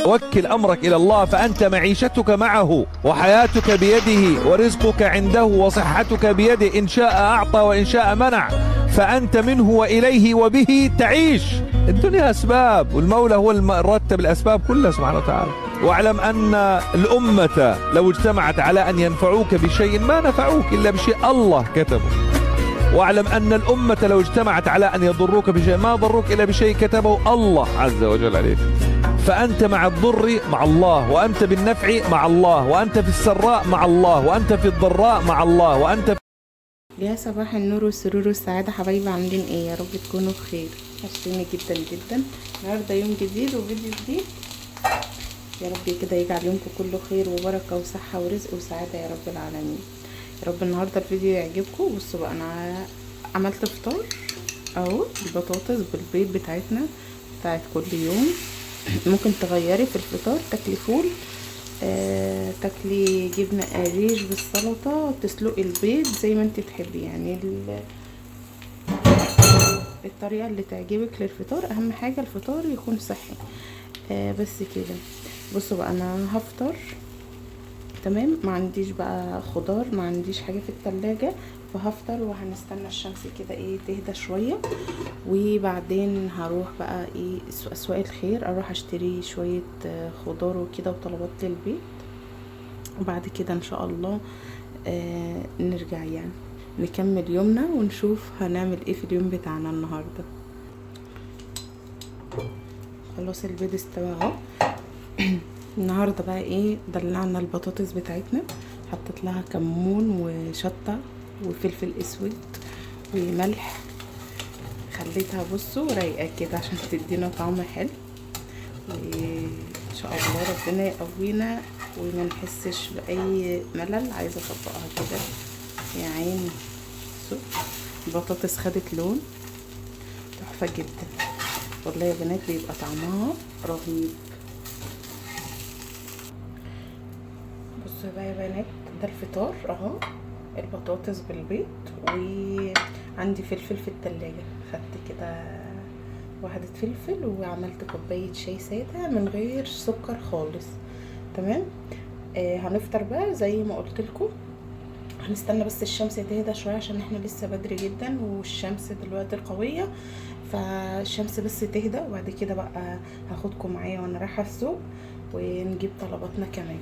وكل أمرك إلى الله، فأنت معيشتك معه وحياتك بيده ورزقك عنده وصحتك بيده، إن شاء أعطى وإن شاء منع، فأنت منه وإليه وبه تعيش. الدنيا أسباب، والمولى هو رتب الأسباب كلها سبحانه وتعالى. واعلم أن الأمة لو اجتمعت على أن ينفعوك بشيء ما نفعوك إلا بشيء الله كتبه، واعلم أن الأمة لو اجتمعت على أن يضروك بشيء ما ضروك إلا بشيء كتبه الله عز وجل عليك. فأنت مع الضر مع الله، وأنت بالنفع مع الله، وأنت في السراء مع الله، وأنت في الضراء مع الله، وأنت يا صباح النور والسرور والسعادة حبايبي، عاملين ايه؟ يا رب تكونوا بخير. وحشتوني جدا جدا. النهارده يوم جديد وفيديو جديد، يا رب كده يجعل يومكم كله خير وبركة وصحة ورزق وسعادة يا رب العالمين. يا رب النهارده الفيديو يعجبكم. بصوا بقى، انا عملت فطار اهو، البطاطس بالبيض بتاعتنا بتاعت كل يوم. ممكن تغيري في الفطار، تاكلي فول، تاكلي جبنه قريش بالسلطة، تسلقي البيض زي ما انت تحبي، يعني الطريقة اللي تعجبك للفطار. اهم حاجة الفطار يكون صحي. بس كده. بصوا بقى، انا هفطر تمام، ما عنديش بقى خضار، ما عنديش حاجة في التلاجة، فهفطر وهنستنى الشمس كده ايه تهدى شوية، وبعدين هروح بقى ايه اسواق الخير، اروح اشتري شوية خضار وكده وطلبات للبيت، وبعد كده ان شاء الله نرجع يعني نكمل يومنا ونشوف هنعمل ايه في اليوم بتاعنا النهارده. خلاص البيض استوى اهو. النهارده بقى ايه، دلعنا البطاطس بتاعتنا، حطيت لها كمون وشطه وفلفل اسود وملح، خليتها بصوا رايقة كده عشان تدينا طعم حلو، وان شاء الله ربنا يقوينا وما نحسش باي ملل. عايزه اطبقها كده يا عيني. بصوا البطاطس خدت لون تحفة جدا والله يا بنات، بيبقى طعمها رهيب. بصوا بقى يا بنات، ده الفطار اهو، البطاطس بالبيض، وعندي فلفل في التلاجة، خدت كده واحدة فلفل وعملت كوباية شاي سادة من غير سكر خالص. تمام. هنفطر بقى زي ما قلت لكم، هنستنى بس الشمس تهدى شوية عشان احنا لسه بدري جدا والشمس دلوقتي قوية، فالشمس بس تهدى وبعد كده بقى هاخدكم معايا وانا رايحة السوق ونجيب طلباتنا كمان.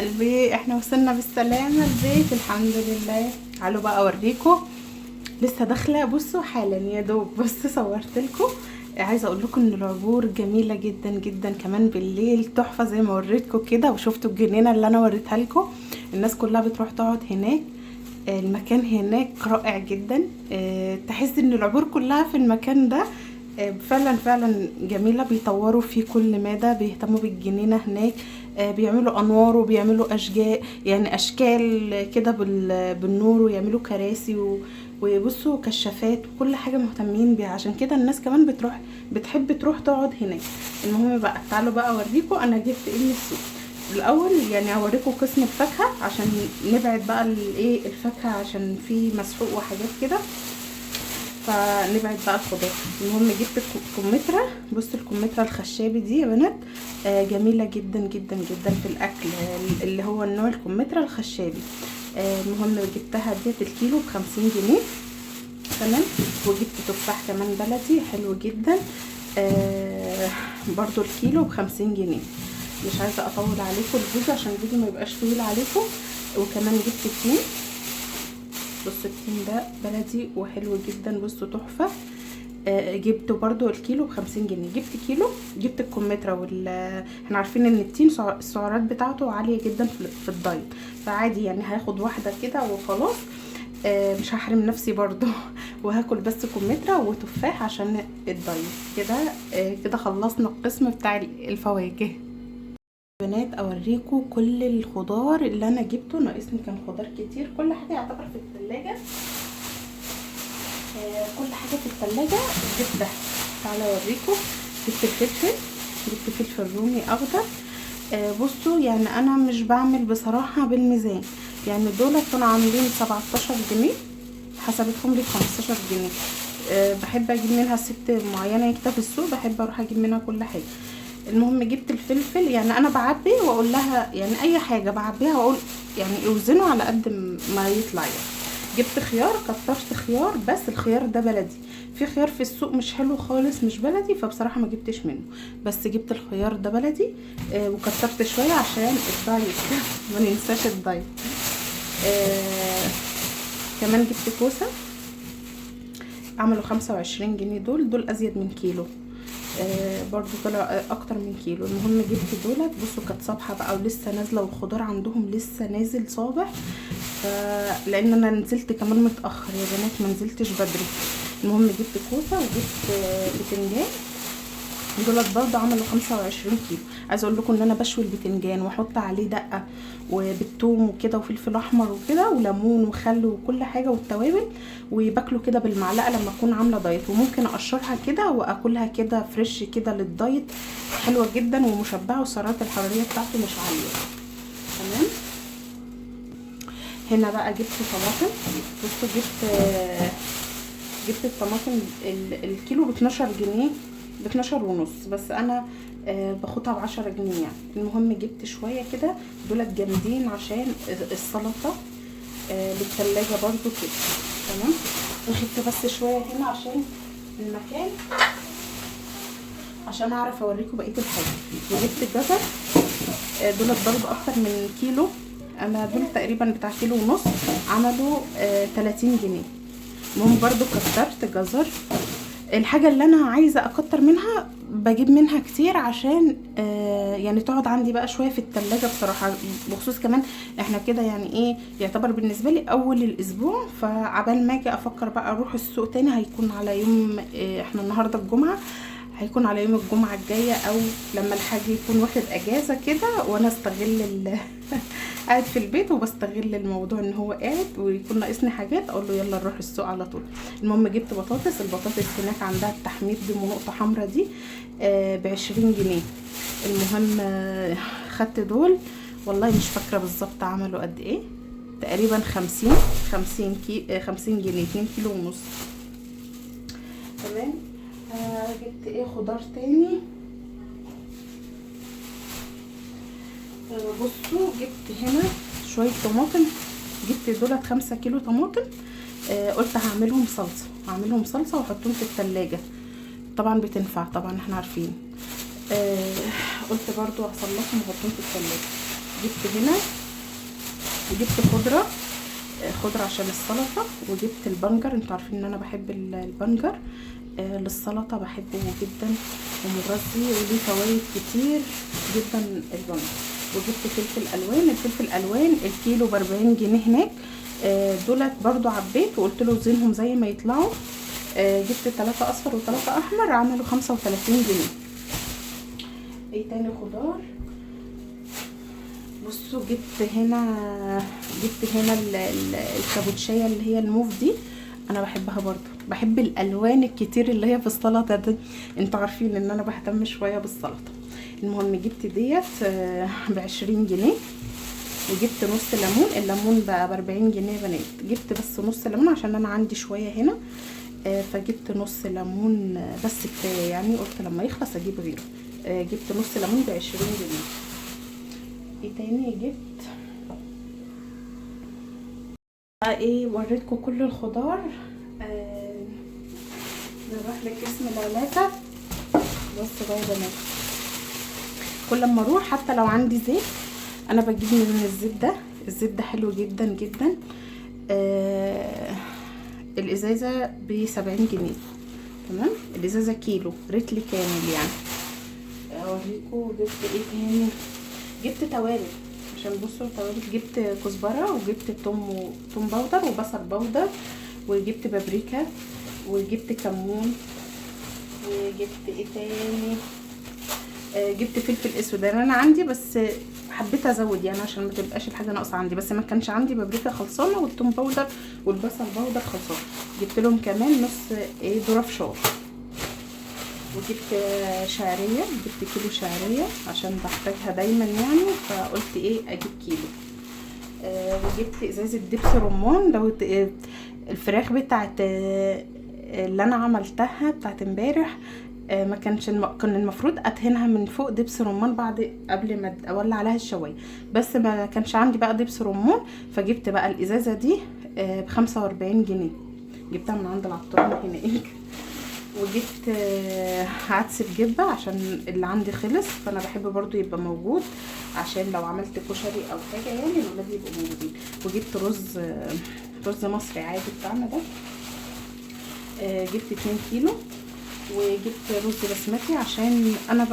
قلبي، احنا وصلنا بالسلامة البيت الحمد لله. تعالوا بقى اوريكم، لسه داخله بصوا حالا يا دوب بس صورت لكم. عايزه اقول لكم ان العبور جميلة جدا جدا، كمان بالليل تحفة زي ما وريتكم كده، وشفتوا الجنينة اللي انا وريتها لكم، الناس كلها بتروح تقعد هناك. المكان هناك رائع جدا، تحس ان العبور كلها في المكان ده. فعلا فعلا جميلة، بيطوروا فيه كل مدى، بيهتموا بالجنينه هناك، بيعملوا انوار وبيعملوا اشجار، يعني اشكال كده بالنور، ويعملوا كراسي وبصوا كشافات وكل حاجة مهتمين بيها. عشان كده الناس كمان بتروح، بتحب تروح تقعد هناك. المهم بقى تعالوا بقى اوريكم انا جبت ايه من السوق. الاول يعني اوريكم قسم الفاكهة عشان نبعد بقى الايه الفاكهة، عشان في مسحوق وحاجات كده، فنبعد بقى الخضار. المهم جبت الكمثرى، بصوا الكمثرى الخشابي دي يا بنات، جميلة جدا جدا جدا في الاكل، اللي هو النوع الكمثرى الخشابي. المهم جبتها ديت الكيلو ب50 جنيه، تمام. وجبت تفاح كمان بلدي حلو جدا، برضو الكيلو ب50 جنيه. مش عايزه اطول عليكم الفيديو عشان الفيديو ما يبقاش طويل عليكم. وكمان جبت تين، بصوا التين ده بلدي وحلو جدا، بصوا تحفة. جبته برضو الكيلو ب50 جنيه. جبت كيلو، جبت الكمثرى احنا عارفين ان التين السعرات بتاعته عالية جدا في الدايت، فعادي يعني هاخد واحدة كده وخلاص، مش هحرم نفسي برضو، وهاكل بس كمثرى وتفاح عشان الدايت كده. كده خلصنا القسم بتاع الفواكه. بنات اوريكم كل الخضار اللي انا جبته، ناقصني كان خضار كتير، كل حاجة يعتبر في الثلاجة، كل حاجة في الثلاجة جبتها. تعالوا اوريكم. جبت الفلفل، جبت فلفل رومي اخضر. بصوا يعني انا مش بعمل بصراحة بالميزان، يعني دول كانوا عاملين 17 جنيه، حسبتهم لي 15 جنيه. بحب اجيب منها ست معينة كده في السوق، بحب اروح اجيب منها كل حاجة. المهم جبت الفلفل، يعني انا بعبي واقول لها يعني اي حاجة بعبيها واقول يعني اوزنه على قد ما يطلع. يعني جبت خيار، كترت خيار، بس الخيار ده بلدي، في خيار في السوق مش حلو خالص مش بلدي، فبصراحة ما جبتش منه، بس جبت الخيار ده بلدي. وكترت شوية عشان الدايت ما ننساش الدايت. كمان جبت كوسة، عملوا 25 جنيه، دول ازيد من كيلو، برضو طلع اكتر من كيلو. المهم جبت دولت، بصوا كانت صبحة بقى ولسه نازله، والخضار عندهم لسه نازل صابح، لان انا نزلت كمان متاخر يا بنات، ما نزلتش بدري. المهم جبت كوسة وجبت بتنجان، دولت برضو عملوا 25 كيلو. عايزه اقول لكم ان انا بشوي البتنجان واحط عليه دقه وبالثوم وكده وفلفل احمر وكده وليمون وخل وكل حاجة والتوابل، وباكله كده بالمعلقه لما اكون عامله دايت، وممكن اقشرها كده واكلها كده fresh كده للدايت، حلوة جدا ومشبعه، والسعرات الحرارية بتاعته مش عالية. تمام. هنا بقى جبت طماطم، بصوا جبت الطماطم الكيلو ب 12 جنيه، ب 12 ونص، بس انا باخدها ب10 جنيه يعني. المهم جبت شوية كده دولت جامدين عشان السلطة للثلاجه برضو كده. تمام. وجبت بس شوية هنا عشان المكان، عشان اعرف اوريكم بقية الحاجة. وجبت الجزر، دولت برضو اكتر من كيلو، انا دول تقريبا بتاع كيلو ونص، عملوا 30 جنيه. المهم برضو كترت جزر. الحاجة اللي انا عايزة اكتر منها بجيب منها كتير عشان يعني تقعد عندي بقى شوية في التلاجة بصراحة، بخصوص كمان احنا كده يعني ايه يعتبر بالنسبة لي اول الاسبوع، فعبال ما اجي افكر بقى اروح السوق تاني هيكون على يوم احنا النهاردة الجمعة، هيكون على يوم الجمعة الجاية، او لما الحاج يكون واخد اجازة كده وانا استغل قاعد في البيت وبستغل الموضوع ان هو قاعد ويكون ناقصني حاجات اقول له يلا نروح السوق على طول. المهم جبت بطاطس، البطاطس هناك عندها التحمير دي ونقطة حمرا دي ب20 جنيه. المهم خدت دول، والله مش فاكرة بالظبط عملوا قد ايه، تقريبا 50 جنيه، 2 كيلو ونص. تمام. جبت ايه خضار تاني؟ بصوا جبت هنا شوية طماطم، جبت دولت 5 كيلو طماطم، قلت هعملهم صلصه، هعملهم صلصه واحطهم في التلاجة، طبعا بتنفع طبعا احنا عارفين. قلت برضو هصلصهم واحطهم في التلاجة. جبت هنا جبت خضرة، خضرة عشان السلطة، وجبت البنجر. انتوا عارفين ان انا بحب البنجر للسلطة، بحبه جدا ومغذي وليه فوائد كتير جدا البنجر. وجبت فلفل الوان، الفلفل الالوان الكيلو ب40 جنيه هناك. دولت برضو عبيت وقلت له زينهم زي ما يطلعوا. جبت 3 اصفر و3 احمر، عملوا 35 جنيه. ايه تاني خضار؟ بصوا جبت هنا الكابوتشيه اللي هي الموف دي، انا بحبها برضو، بحب الالوان الكتير اللي هي في السلطة دي، انتوا عارفين ان انا بهتم شوية بالسلطة. المهم جبت ديت ب20 جنيه. وجبت نص ليمون، الليمون بقى ب40 جنيه يا بنات. جبت بس نص ليمون عشان انا عندي شوية هنا، فجبت نص ليمون بس كفاية يعني، قلت لما يخلص اجيب غيره. جبت نص ليمون ب20 جنيه. ايه تاني جبت بقى؟ ايه وريتكم كل الخضار. نروح لقسم العلافه. بصوا بقى يا بنات، كل ما اروح حتى لو عندي زيت انا بجيب من الزيت ده، الزيت ده حلو جدا جدا. الازازه ب70 جنيه، تمام. الازازه كيلو رتل كامل يعني. اوريكم جبت ايه تاني. جبت توابل عشان بصوا التوابل، جبت كزبره وجبت توم powder وبصل powder، وجبت بابريكا وجبت كمون، وجبت ايه تاني؟ جبت فلفل اسود. انا عندي بس حبيت ازود يعني عشان ما تبقاش الحاجة ناقصه عندي، بس ما كانش عندي بابريكا خلصانه، والتوم powder والبصل powder خلصانه. جبت لهم كمان نص ايه ذره فشار. وجبت شعرية، جبت كيلو شعرية عشان بحتاجها دايما يعني، فقلت ايه اجيب كيلو. وجبت ازازة دبس رمان. لو الفراخ بتاعت اللي انا عملتها بتاعت امبارح، ما كانش كان المفروض ادهنها من فوق دبس رمان بعد قبل ما اولع عليها الشوايه، بس ما كانش عندي بقى دبس رمان، فجبت بقى الازازه دي ب45 جنيه، جبتها من عند العطار هناك. وجبت عدس بجبه عشان اللي عندي خلص، فانا بحب برضو يبقى موجود عشان لو عملت كشري او حاجة يعني الولاد يبقوا موجودين. وجبت رز مصري عادي بتاعنا ده، جبت 2 كيلو. وجبت رز بسمتي عشان انا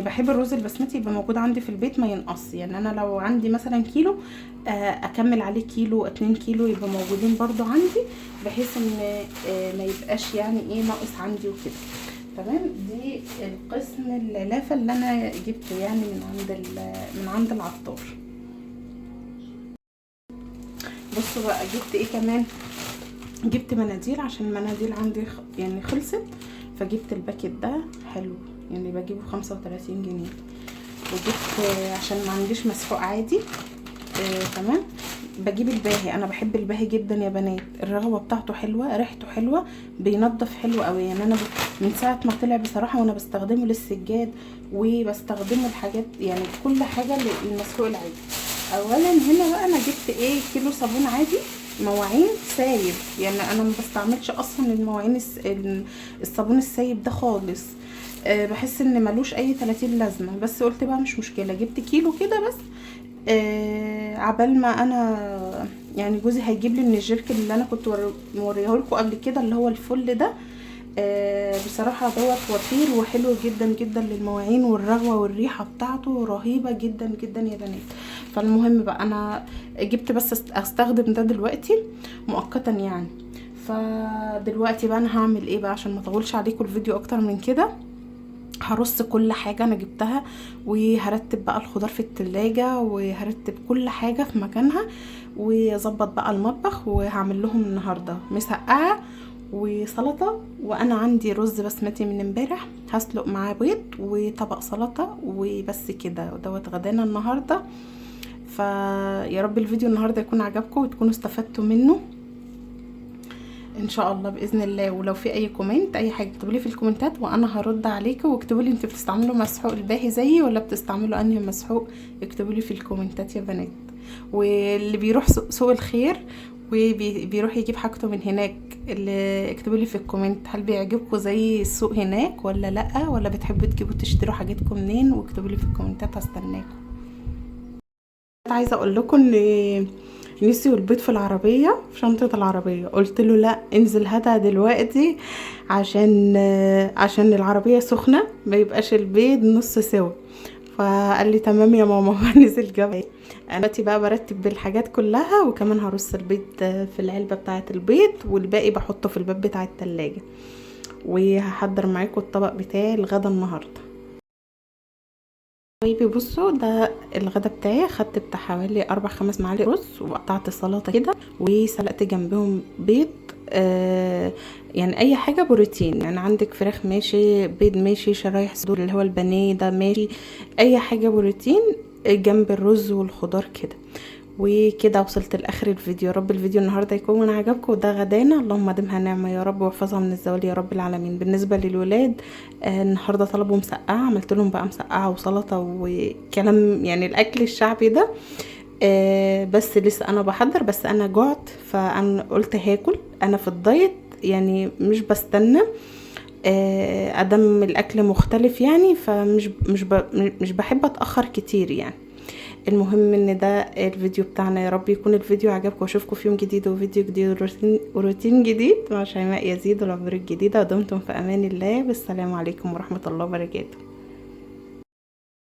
بحب الرز البسمتي يبقى موجود عندي في البيت ما ينقص، يعني انا لو عندي مثلا كيلو اكمل عليه كيلو 2 كيلو يبقى موجودين برضو عندي، بحيث ان ما يبقاش يعني ايه ناقص عندي وكده. تمام. دي القسم العلافه اللي انا جبته يعني من عند العطار. بصوا بقى جبت ايه كمان. جبت مناديل عشان المناديل عندي يعني خلصت، فجبت ال packet ده حلو يعني بجيبه 35 جنيه. وجبت عشان ما عنديش مسحوق عادي، تمام. بجيب الباهي، انا بحب الباهي جدا يا بنات، الرغوه بتاعته حلوة، ريحته حلوة، بينظف حلو قوي يعني. انا من ساعة ما طلع بصراحة وانا بستخدمه للسجاد وبستخدمه الحاجات يعني كل حاجة للمسحوق العادي. اولا هنا بقى انا جبت ايه كيلو صابون عادي مواعين سايب، يعني انا ما بستعملش اصلا المواعين الصابون السايب ده خالص، بحس ان ملوش اي 30 لازمه، بس قلت بقى مش مشكلة جبت كيلو كده بس، عبال ما انا يعني جوزي هيجيب لي من الجيركن اللي انا كنت موريه لكم قبل كده اللي هو الفل ده. بصراحة دوت وفير وحلو جدا جدا للمواعين، والرغوه والريحه بتاعته رهيبة جدا جدا يا بنات. فالمهم بقى انا جبت بس استخدم ده دلوقتي مؤقتا يعني. فدلوقتي بقى انا هعمل ايه بقى عشان ما اطولش عليكم الفيديو اكتر من كده. هرص كل حاجة انا جبتها، وهرتب بقى الخضار في التلاجة، وهرتب كل حاجة في مكانها، واظبط بقى المطبخ. وهعمل لهم النهاردة مسقعة وسلطة، وانا عندي رز بسمتي من امبارح هسلق معاه بيض وطبق سلطة وبس كده، ودوت غدانا النهاردة. فيا رب الفيديو النهاردة يكون عجبكم وتكونوا استفدتوا منه ان شاء الله باذن الله. ولو في اي comment اي حاجة اكتبوا لي في الكومنتات وانا هرد عليكم، واكتبوا لي انتوا بتستعملوا مسحوق الباهي زيي ولا بتستعملوا انهي مسحوق، اكتبوا لي في الكومنتات يا بنات. واللي بيروح سوق الخير وبيروح يجيب حاجته من هناك، اللي اكتبوا لي في ال comment هل بيعجبكم زي السوق هناك ولا لا، ولا بتحبوا تجيبوا تشتروا حاجتكم منين، واكتبوا لي في الكومنتات هستناكم. عايزه اقول لكم ان نسيوا البيض في العربية، في شنطه العربية. قلت له لا انزل هاتها دلوقتي عشان العربية سخنة ما يبقاش البيض نص سوا. فقال لي تمام يا ماما. نزل جاب. انا دلوقتي بقى برتب بالحاجات كلها، وكمان هرص البيض في العلبة بتاعه البيض، والباقي بحطه في الباب بتاع التلاجة. وهحضر معاكم الطبق بتاعي الغدا النهارده. حبايبي بصوا ده الغدا بتاعي، خدت بتاع حوالي 4-5 معالق رز، وقطعت السلطة كده، وسلقت جنبهم بيض. يعني اي حاجة بروتين، يعني عندك فراخ ماشي، بيض ماشي، شرايح صدور اللي هو البانيه ده ماشي، اي حاجة بروتين جنب الرز والخضار كده. وكده وصلت لاخر الفيديو. يا رب الفيديو النهارده يكون عجبكم. وده غدانا، اللهم دمها نعمه يا رب واحفظها من الزوال يا رب العالمين. بالنسبة للولاد النهارده طلبوا مسقعه، عملت لهم بقى مسقعه وسلطة وكلام، يعني الاكل الشعبي ده. بس لسه انا بحضر، بس انا جعت فانا قلت هاكل. انا في الدايت يعني مش بستنى ادم الاكل مختلف يعني، فمش مش مش بحب اتاخر كتير يعني. المهم ان ده الفيديو بتاعنا، يا رب يكون الفيديو عجبكم، واشوفكم في يوم جديد وفيديو جديد وروتين جديد مع شيماء يزيد والعبور الجديدة. ودمتم في امان الله، والسلام عليكم ورحمة الله وبركاته.